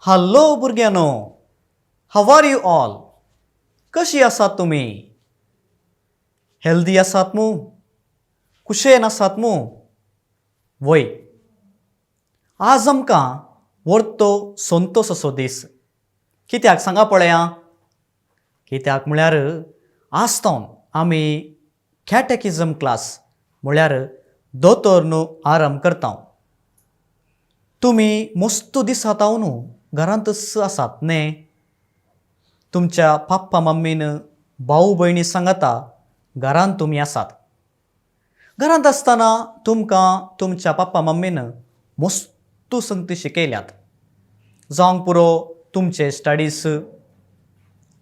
Hello भुरग्यांनो, how are you all? कशी आसात तुमी? हेल्दी आसात मू? कुशेन आसात मू? वय, आज आमकां वर्तो संतोस असो दीस. कित्याक सांगा पळया. कित्याक म्हळ्यार आज तावन आमी कॅटेकिझम क्लास म्हळ्यार दोतोर न्हू आरंभ करता. तुमी मस्त दिसात हांव न्हू घरांतच आसात न्ही? तुमच्या पप्पा मम्मीन भाऊ भयणी सांगाता घरांत तुमी आसात. घरांत आसतना तुमकां तुमच्या पप्पा मम्मीन मस्त संगती शिकयल्यात. जावंक पुरो तुमचे स्टडीज,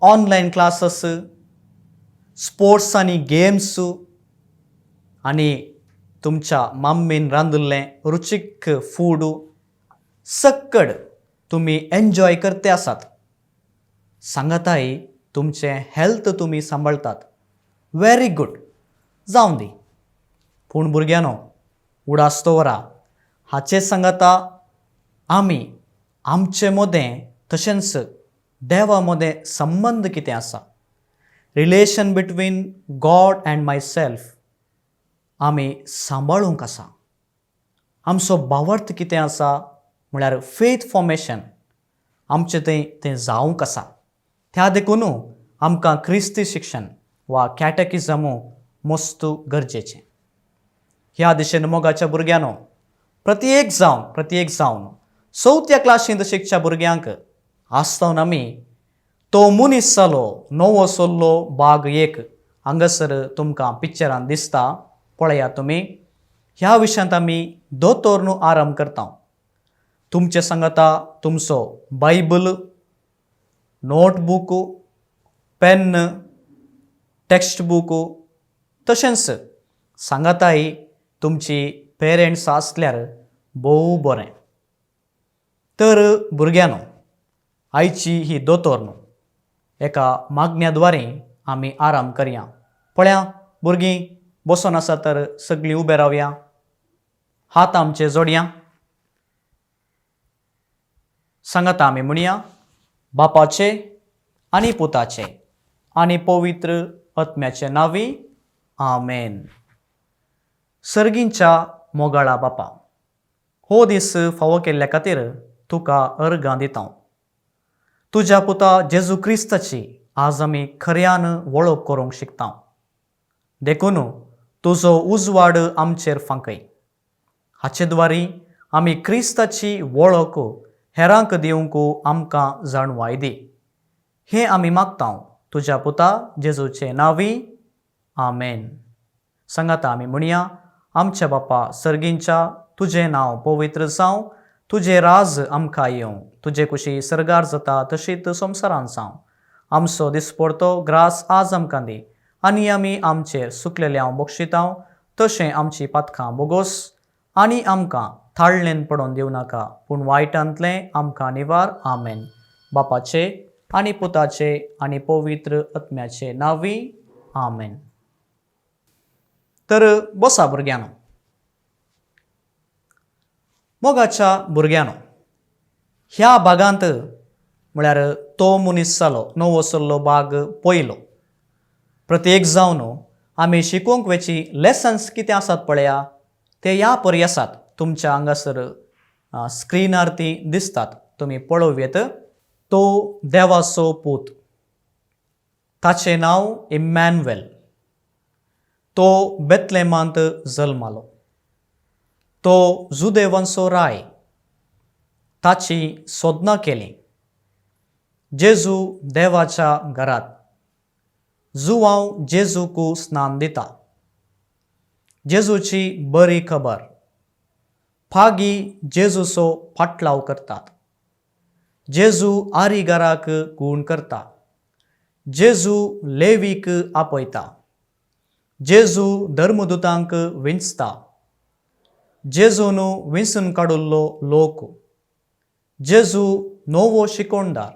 ऑनलायन क्लासीस, स्पोर्ट्स आनी गेम्स आनी तुमच्या मम्मीन रांदिल्लें रुचीक फूड सक्कड तुमी एन्जॉय करते आसात. सांगाताय तुमचें हेल्थ तुमी सांबाळटात. व्हेरी गूड, जावं दी. पूण भुरग्यांनो, उडास दवरा, हाचे सांगाता आमी आमचे मदें तशेंच देवा मदें संबंद कितें आसा, relation between God and myself, आमी सांबाळूंक आसा. आमचो भावार्थ कितें आसा म्हळ्यार फेथ फॉर्मेशन आमचें थंय तें जावंक आसा. त्या देखून आमकां क्रिस्ती शिक्षण वा कॅटेकिजमू मस्त गरजेचें. ह्या दिशेन मोगाच्या भुरग्यांनो, प्रत्येक जावन चवथ्या क्लासींत शिकच्या भुरग्यांक आसतावन आमी तो मनीस जालो नवो सोल्लो भाग एक हांगासर तुमकां पिक्चरान दिसता, पळयात तुमी. ह्या विशयांत आमी दोतोर न्हू आरंभ करता. तुमचे सांगाता तुमचो Bible, notebook, pen, text book, तशेंच सांगाताय तुमची पेरंट्स आसल्यार भोव बरें. तर भुरग्यांनो, आयची ही दोतोर न्हू एका मागण्या द्वारे आमी आराम करया. पळया भुरगीं बसोन आसा तर सगळीं उबे रावया, हात आमचे जोडया. सांगाता आमी म्हणया, बापाचे आनी पुताचे आनी पवित्र आत्म्याचे नांवी, आमेन. सर्गींच्या मोगाळा बापा, हो दीस फावो केल्ल्या खातीर तुका अर्गां दिता. तुज्या पुता जेजू क्रिस्ताची आज आमी खऱ्यान वळख करूंक शिकता. देखून तुजो उजवाड आमचेर फांकय. हाचे द्वारी आमी क्रिस्ताची वळख हेरांक दिवंक आमकां जाणवाय दी. हें आमी मागता तुज्या पुता जेजूचे नांवी, आमेन. सांगाता आमी म्हणया, आमच्या बापा सर्गींच्या, तुजें नांव पवित्र जावं, तुजें राज आमकां येवं, तुजे कुशी सर्गार जाता तशीच संवसारान जावं. आमचो दिसपडतो ग्रास आज आमकां दी आनी आमी आमचेर सुकलेले बक्षितांव तशें आमची पातकां बोगोस आनी आमकां थाळणेन पडोवन दिवं नाका, पूण वायटांतलें आमकां निवार. आमेन. बापाचे आनी पुताचे आनी पवित्र आत्म्याचे नांवी, आमेन. तर बसा भुरग्यांनो. मोगाच्या भुरग्यांनो, ह्या भागांत म्हळ्यार तो मनीस जालो नवो सल्लो भाग पयलो, प्रत्येक जावन आमी शिकोवंक वेची लेसन्स कितें आसात पळया. ते ह्या परी आसात. तुमच्या हांगासर स्क्रिनार ती दिसतात, तुमी पळोवयेत. तो देवाचो पूत, ताचें नांव इमॅन्युएल. तो बेतलेमांत जल्मालो. तो जुदेवांचो राय. ताची सोदनां केली. जेजू देवाच्या घरात. जुवांव जेजूक स्नान दिता. जेजूची बरी खबर. पागी जेजूचो फाटलाव करतात. जेजू आरिगाराक गूण करता. जेजू लेवीक आपयता. जेजू धर्मदूतांक विंचता. जेजून विंचून काडिल्लो लोक. जेजू नवो शिकोणदार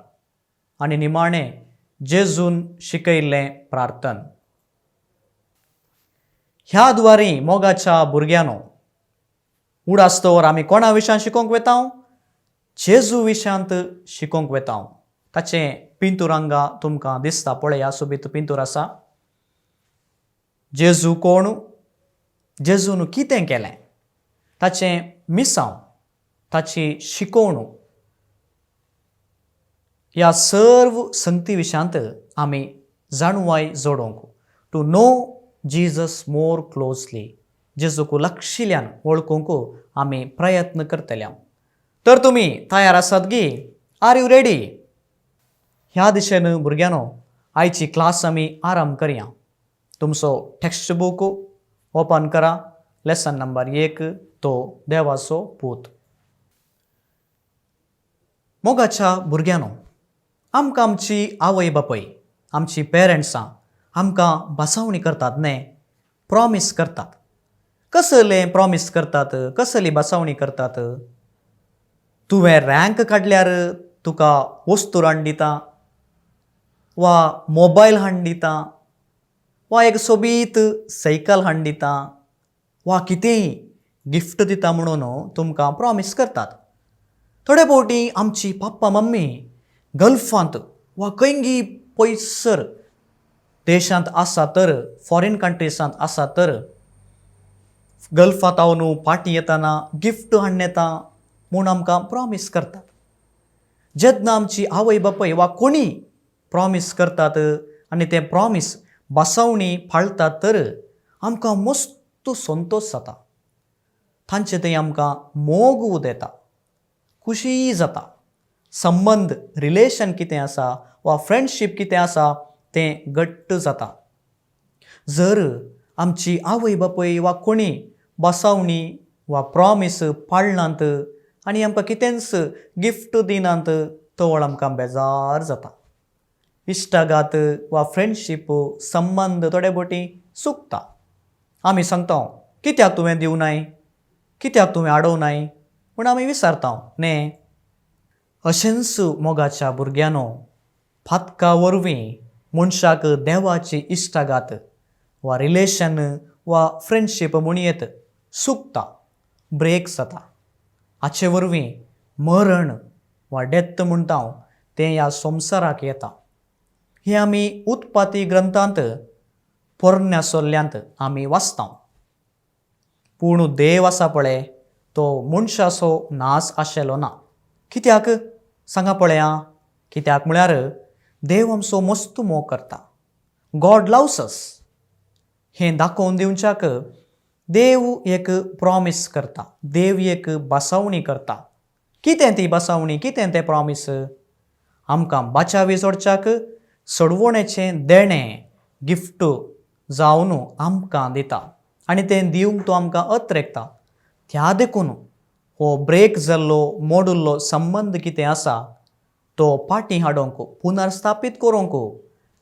आनी निमाणें जेजून शिकयल्लें प्रार्थन. ह्या द्वारी मोगाच्या भुरग्यांनो, उडास दवर आमी कोणा विशयान शिकोवंक वेता? जेजू विशयांत शिकोवंक वेता. ताचें पिंतूर हांगा तुमकां दिसता, पळया, सोबीत पिंतूर आसा. जेजू कोण, जेजून कितें केलें, ताचें मिसांव, ताची शिकोवणू, ह्या सर्व संगती विशयांत आमी जाणवाय जोडोवंक, to know Jesus more closely, जेजूक लागशिल्ल्यान वळखूंक आमी प्रयत्न करतले. तर तुमी तयार आसात गी? Are you ready? ह्या दिशेन भुरग्यांनो, आयची क्लास आमी आरंभ करया. तुमचो टेक्स्ट बूक ओपन करा. लेसन नंबर 1, तो देवाचो पूत. मोगाच्या भुरग्यांनो, आमकां आमची आवय बापूय, आमची पेरंट्सां आमकां बसावणी करतात न्ही, प्रॉमीस करतात. कसलें प्रॉमीस करतात? कसली बसावणी करतात? तुवें रँक काडल्यार तुका वस्तू हाडून दिता वा मोबायल हाडून दिता वा एक सोबीत सायकल हाडून दिता वा कितेंय गिफ्ट दिता म्हणून तुमकां प्रॉमीस करतात. थोडे फावटी आमची पप्पा मम्मी गल्फांत वा खंयगी पयसर देशांत आसा तर, फॉरेन कंट्रीसांत आसा तर, गल्फांत न्हू पाटी येताना गिफ्ट हाडून येता म्हूण आमकां प्रॉमीस करतात. जेन्ना आमची आवय बापूय वा कोणी प्रॉमीस करतात आनी ते प्रॉमीस, बसवणी पाळटात तर आमकां मस्त संतोश जाता. तांचे थंय आमकां मोग उदेता, खुशी जाता. संबंद, रिलेशन कितें आसा वा फ्रेंडशीप कितें आसा तें घट्ट जाता. जर आमची आवय बापूय वा कोणी बसावणी वा प्रॉमीस पाळनात आनी आमकां कितेंच गिफ्ट दिनात, तवळ आमकां बेजार जाता. इश्टागात वा फ्रेंडशीप, संबंद थोडे बोटी चुकता. आमी सांगता, कित्याक तुवें दिवनाय, कित्याक तुवें आडोवनाय म्हूण आमी विचारता न्ही. अशेंच मोगाच्या भुरग्यांनो, पातका वरवीं मनशाक देवाची इश्टागात वा रिलेशन वा फ्रेंडशीप म्हणयेत चुकता, ब्रेक जाता. हाचे वरवीं मरण वा डेथ म्हणटा तें ह्या संवसाराक येता. हें आमी उत्पत्ती ग्रंथांत पोरण्या सोल्ल्यांत आमी वाचता. पूण देव आसा पळय, तो मनशाचो नाश आशिल्लो ना. कित्याक सांगा पळया. कित्याक म्हळ्यार देव आमचो मस्त मोग करता. God loves us. हें दाखोवन दिवच्याक देव एक प्रॉमीस करता, देव एक बसावणी करता. कितें ती बसावणी? कितें तें प्रॉमीस? आमकां बाचावी सोडच्याक सोडवणेचें देणें, गिफ्ट जावन आमकां दिता आनी तें दिवंक तो आमकां अत्रेकता. त्या देखून हो ब्रेक जाल्लो, मोडिल्लो संबंद कितें आसा तो पाटी हाडूंक, पुनर्स्थापीत करूंक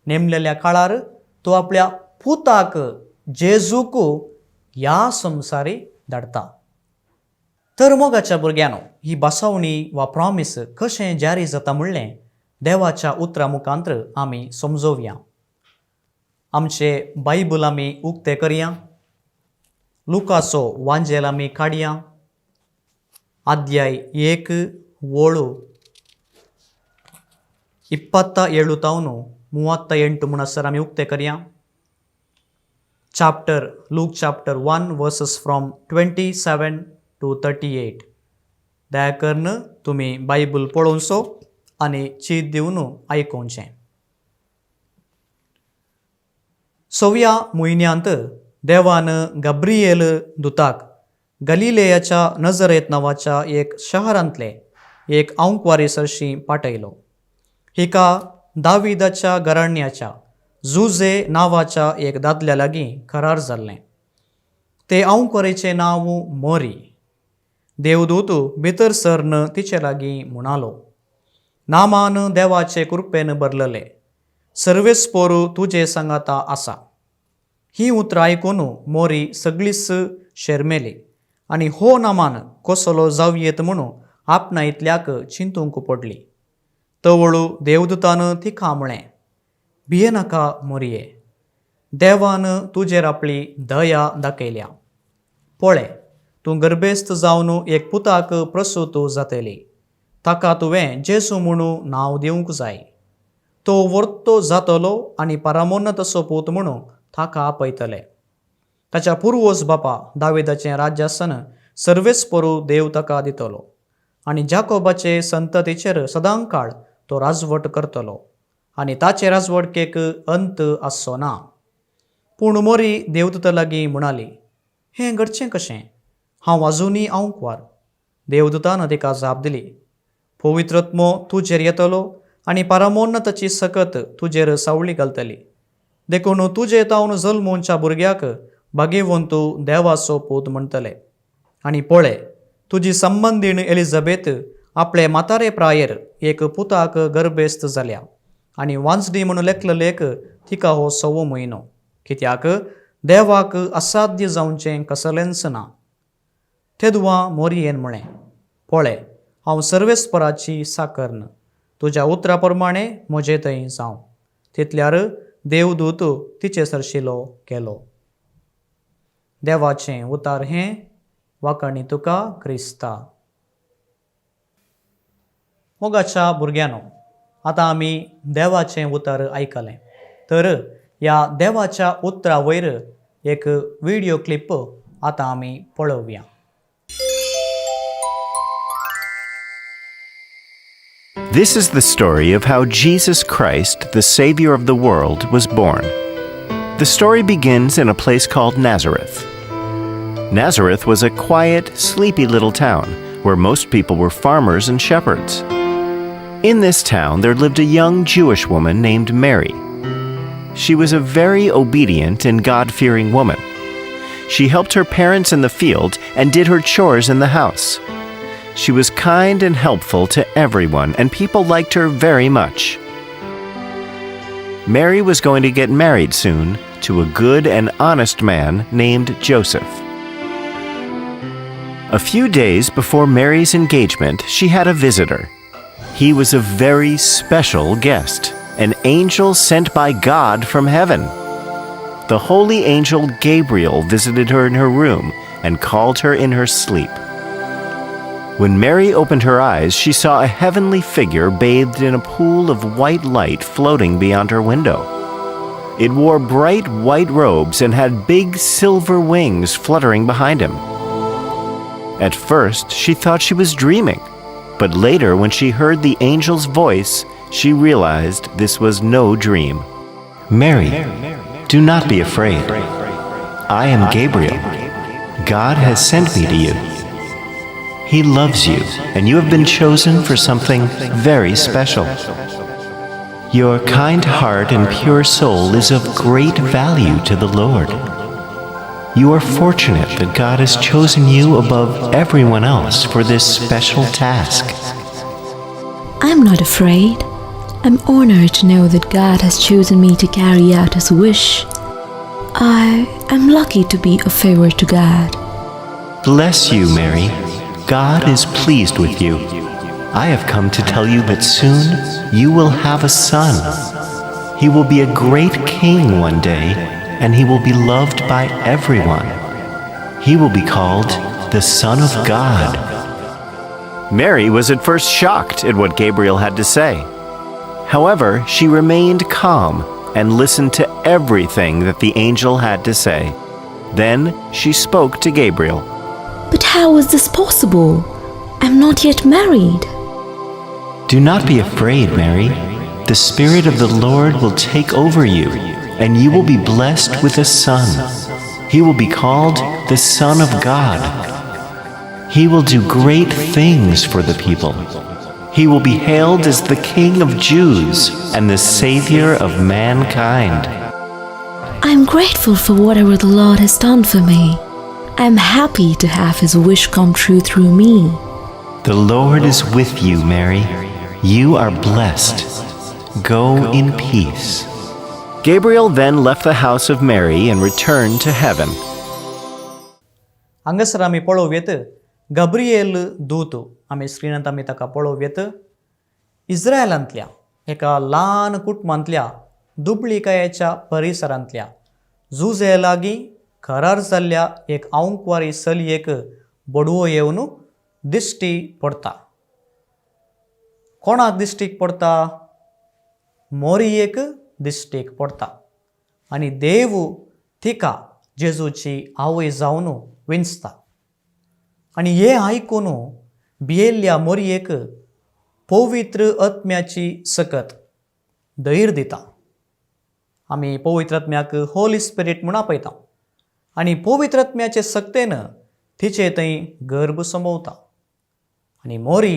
नेमलेल्या काळार तो आपल्या पुताक जेजूक ह्या संवसारी धाडटा. तर मोगाच्या भुरग्यांनो, ही बसवणी वा प्रॉमीस कशें जारी जाता म्हणलें देवाच्या उतरा मुखांत्र आमी समजोवया. आमचे बायबल आमी उक्ते करया. लुकाचो वांजेल आमी काडया. अध्याय 1, वळू 27 तावन 38 म्हणसर आमी उक्ते करया. Chapter Luke chapter 1, verses from 27 to 38. दया करून तुमी बायबल पळोवचो आनी चीत दिवन आयकोवचें. सव्या म्हयन्यांत देवान गब्रिएल दुताक गलिलेयाच्या नजरेत नांवाच्या एक शहरांतले एक आंकवारी सरशी पाठयलो. हिका दाविदाच्या घराण्याच्या जुजे नांवाच्या एक दादल्या लागीं करार जाल्लें. ते आंकवारीचें नांव मोरी. देवदूत भितर सरन तिचे लागीं म्हणालो, नामान देवाचे कृपेन भरलेले, सर्वेस्पोर तुजे सांगाता आसा. ही उतरां आयकून मोरी सगळीच शेरमेली आनी हो नामान कसलो जावयेत म्हणून आपणा इतल्याक चिंतूंक पडली. तवळू देवदूतान तिका म्हळें, भियेनाका मोरये, देवान तुजेर आपली दया दाखयल्या. पळय, तूं गर्भेस्त जावन एक पुताक प्रसूत जातली. ताका तुवें जेजू म्हणू नांव दिवंक जाय. तो वर्तो जातलो आनी परामोन्नताचो पूत म्हणून ताका आपयतले. ताच्या पुर्वज बापा दाविदाचें राज्य आसतना सर्वेस्परू देव ताका दितलो आनी जाकोबाचे संततीचेर सदांकाळ तो राजवट करतलो आनी ताचे राजवटकेक अंत आसचो ना. पूण मोरी देवदूता लागीं म्हणाली, हें घडचें कशें? हांव आजुनूय आंवकुवार. देवदूतान तिका जाप दिली, पवित्रत्मो तुजेर येतलो आनी परामोन्नताची सकत तुजेर सावळी घालतली. देखून तुजे तावन जल्मोवच्या भुरग्याक भाग्यवंत देवाचो पूत म्हणटले. आनी पळय, तुजी संबंदीण एलिझाबेथ आपले म्हातारे प्रायेर एक पुताक गर्भेस्त जाल्या आनी वांजडी म्हणून लेखलेक तिका हो 6वो म्हयनो, कित्याक देवाक असाध्य जावचें कसलेंच ना. तेदुआ मोरयेन म्हळें, पळय, हांव सर्वेस्पराची साकर्न, तुज्या उतरा प्रमाणें म्हजे थंय जावं. तितल्यार देवदूत तिचे सरशिलो केलो. देवाचें उतार हें. वाखाणी तुका क्रिस्ता. मोगाच्या भुरग्यांनो, आतां आमी देवाचें उतर आयकलें तर ह्या देवाच्या उतरा वयर एक व्हिडियो क्लिप आतां आमी पळोवया. This is the story of how Jesus Christ, the Savior of the world, was born. The story begins in a place called Nazareth. Nazareth was a quiet, sleepy little town where most people were farmers and shepherds. In this town there lived a young Jewish woman named Mary. She was a very obedient and God-fearing woman. She helped her parents in the field and did her chores in the house. She was kind and helpful to everyone, and people liked her very much. Mary was going to get married soon to a good and honest man named Joseph. A few days before Mary's engagement, she had a visitor. He was a very special guest, an angel sent by God from heaven. The holy angel Gabriel visited her in her room and called her in her sleep. When Mary opened her eyes, she saw a heavenly figure bathed in a pool of white light floating beyond her window. It wore bright white robes and had big silver wings fluttering behind him. At first, she thought she was dreaming, but later when she heard the angel's voice, she realized this was no dream. Mary, do not be afraid. I am Gabriel. God has sent me to you. He loves you, and you have been chosen for something very special. Your kind heart and pure soul is of great value to the Lord. You are fortunate that God has chosen you above everyone else for this special task. I'm not afraid. I'm honored to know that God has chosen me to carry out His wish. I am lucky to be a favor to God. Bless you, Mary. God is pleased with you. I have come to tell you that soon you will have a son. He will be a great king one day, and he will be loved by everyone. He will be called the Son of God. Mary was at first shocked at what Gabriel had to say. However, she remained calm and listened to everything that the angel had to say. Then she spoke to Gabriel. But how is this possible? I'm not yet married. Do not be afraid, Mary. The Spirit of the Lord will take over you, and you will be blessed with a son. He will be called the Son of God. He will do great things for the people. He will be hailed as the King of Jews and the Savior of mankind. I'm grateful for whatever the Lord has done for me. I'm happy to have His wish come true through me. The Lord is with you, Mary. You are blessed. Go in peace. Gabriel then left the house of Mary and returned to heaven. हांगासर आमी पळोवयेत Gabriel दूत आमी स्क्रिनांत आमी ताका पळोवयेत. इस्रायलांतल्या एका ल्हान कुटुंबांतल्या दुबळिकायेच्या परिसरांतल्या जुजे लागीं करार जाल्ल्या एक आंवकुवारी चलयेक बडवो येवन दिश्टी पडटा. कोणाक दिश्टीक पडटा? मोरयेक दिश्टीक पडटा आनी देव तिका जेजूची आवय जावन विंचता. आनी हें आयकून भियेल्ल्या मोरयेक पवित्र आत्म्याची सकत धैर्य दिता. आमी पवित्र आत्म्याक होली स्पिरीट म्हूण आपयता आनी पवित्र आत्म्याचे सक्तेन तिचे थंय गर्भ संभवता. आनी मोरी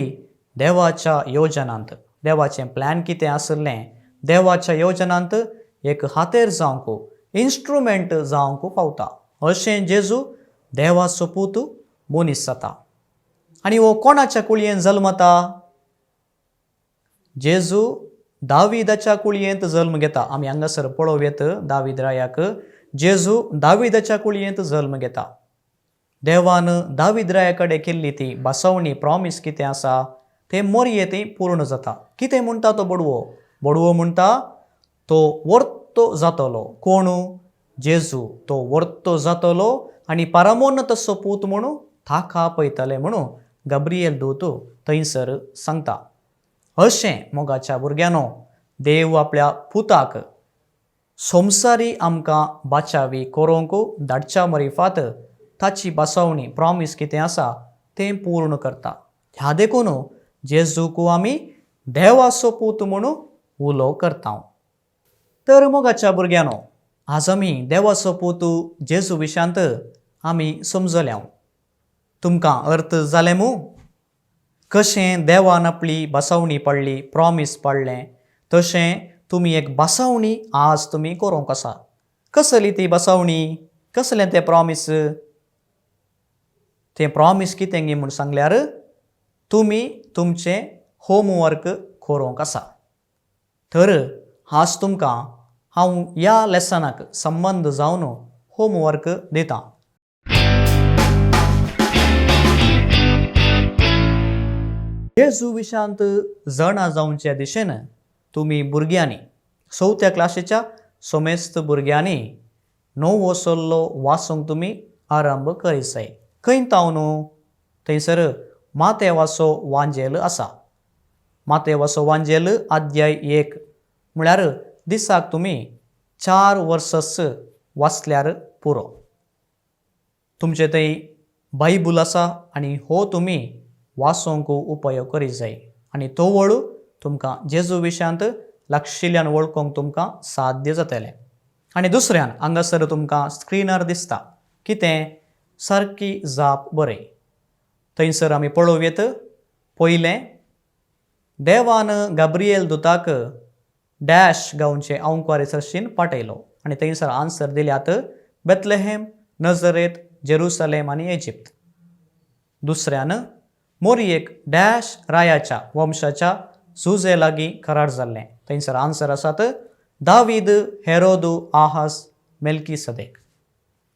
देवाच्या योजनांत, देवाचें प्लॅन कितें आशिल्लें, देवाच्या योजनांत एक हातेर जावंक, इन्स्ट्रुमेंट जावंक पावता. अशें जेजू देवाचो पूत मनीस जाता. आनी हो कोणाच्या कुळयेन जल्मता? जेजू दाविदाच्या कुळयेंत जल्म घेता. आमी हांगासर पळोवयेत दावीद रायाक. जेजू दाविदाच्या कुळयेंत जल्म घेता. देवान दावीद राया कडेन केल्ली ती बसवणी, प्रॉमीस कितें आसा तें मोरये थंय पूर्ण जाता. कितें म्हणटा तो बडवो? बडवो म्हणटा तो वर्तो जातलो. कोण? जेजू. तो वर्तो जातलो आनी परमोन्न तसो पूत म्हणून ताका पळयतले म्हणून गब्रियल दूत थंयसर सांगता. अशें मोगाच्या भुरग्यांनो, देव आपल्या पुताक संवसारी आमकां बाचावी करूंक धाडच्या मरिफात ताची बसवणी, प्रॉमीस कितें आसा तें पूर्ण करता. ह्या देखून जेजूक आमी देवाचो पूत म्हणून उलो करता. तर मोगाच्या भुरग्यांनो, आज आमी देवाचो पूत जेजू विशांत आमी समजल्या. तुमकां अर्थ जालें मू कशें देवान आपली बसवणी पडली, प्रॉमीस पडलें, तशें तुमी एक बसवणी आज तुमी करूंक आसा. कसली ती बसवणी? कसलें तें प्रॉमीस? तें प्रॉमीस कितें गी म्हूण सांगल्यार तुमी तुमचें होमवर्क करूंक आसा. तर आज तुमकां हांव ह्या लेसनाक संबंद जावन होमवर्क दितां. जेजू विशांत जाणा जावचे दिशेन तुमी भुरग्यांनी, चवथ्या क्लासीच्या समेस्त भुरग्यांनी नवो सल्लो वाचूंक तुमी आरंभ करीत. खंय तावन? थंयसर मातेवाचो वांजेल आसा. मातेवाचो वांजेल अध्याय 1 म्हळ्यार दिसाक तुमी 4 वर्सस वाचल्यार पुरो. तुमचे थंय बायबूल आसा आनी हो तुमी वाचूंक उपयोग करीत जाय आनी तो वळू तुमकां जेजू विशयांत लागशिल्ल्यान वळखूंक तुमकां साध्य जातलें. आनी दुसऱ्यान हांगासर तुमकां स्क्रिनार दिसता कितें सारकी जाप बरय. थंयसर आमी पळोवयेत. पयलें, देवान गाब्रिएल दुताक डॅश गांवचे आंकवारी सरशीन पाठयलो आनी थंयसर आन्सर दिल्यात बेतलेहेम, नजरेत, जेरुसलेम आनी इजिप्त. दुसऱ्यान, मोरयेक डॅश रायाच्या वंशाच्या जुजे लागीं करार जाल्लें. थंयसर आन्सर आसात दावीद, हेरोदू, आहास, मेल्की सदेक.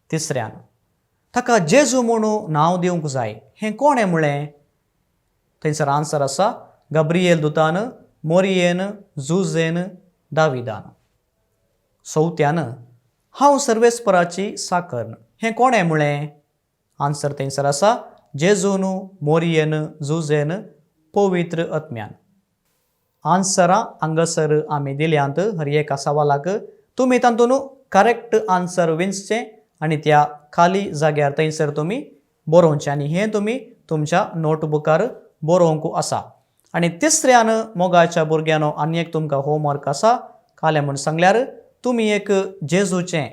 तिसऱ्यान, ताका जेजू म्हणून नांव दिवंक जाय हें कोणें म्हळें? थंयसर आन्सर आसा गब्रिएल दुतान, मोरयेन, जुजेन, दाविदान. चवथ्यान, हांव सर्वेस्पराची साकर्न हें कोणें म्हळें? आन्सर थंयसर आसा जेजून, मोरयेन, जुजेन, पवित्र आत्म्यान. आन्सरां हांगासर आमी दिल्यांत हर एका सवालाक. तुमी तातूंत करेक्ट आन्सर विंचचें आनी त्या खाली जाग्यार थंयसर तुमी बरोवचें आनी हें तुमी तुमच्या नोटबुकार बरोवंक आसा. आनी तिसऱ्यान मोगाच्या भुरग्यांनो, आनी एक तुमकां होमवर्क आसा. कालें म्हूण सांगल्यार तुमी एक जेजूचें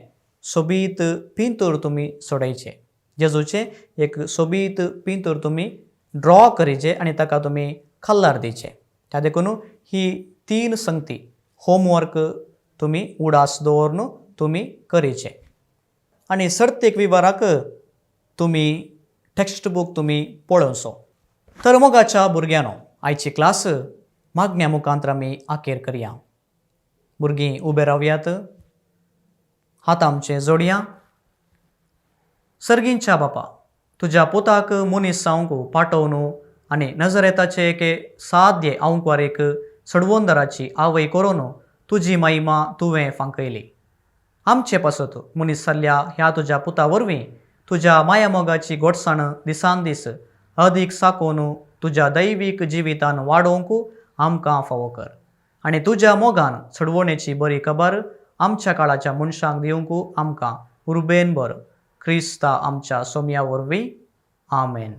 सोबीत पिंतूर तुमी सोडयचें. जेजूचें एक सोबीत पिंतूर तुमी ड्रॉ करीचे आनी ताका तुमी कलर दिवचे. त्या देखून ही 3 संगती होमवर्क तुमी उडास दवरून तुमी करीचे. आनी सर्तीक विवराक तुमी टॅक्स्ट बूक तुमी पळोवचो. तर मोगाच्या भुरग्यांनो, आयची क्लास मागण्या मुखांत आमी आखेर करया. भुरगीं उबे रावयात, हात आमचे जोडया. सर्गींच्या बापा, तुज्या पुताक मनीस जावंक पाठोवन आनी नजरेताचे एके साद्य आंकवारेक सडवंदराची आवय करून तुजी महिमा तुवें फांकयली. आमचे पासत मनीस जाल्ल्या ह्या तुज्या पुता वरवीं तुज्या मायामोगाची गोडसाण दिसान दीस अदीक साकून तुज्या दैवीक जिवितान वाडोवंक आमकां फावो कर आनी तुज्या मोगान चडवणेची बरी खबर आमच्या काळाच्या मनशांक दिवंक आमकां उर्बेन भर. क्रिस्ता आमच्या सोमया वरवीं, आमेन.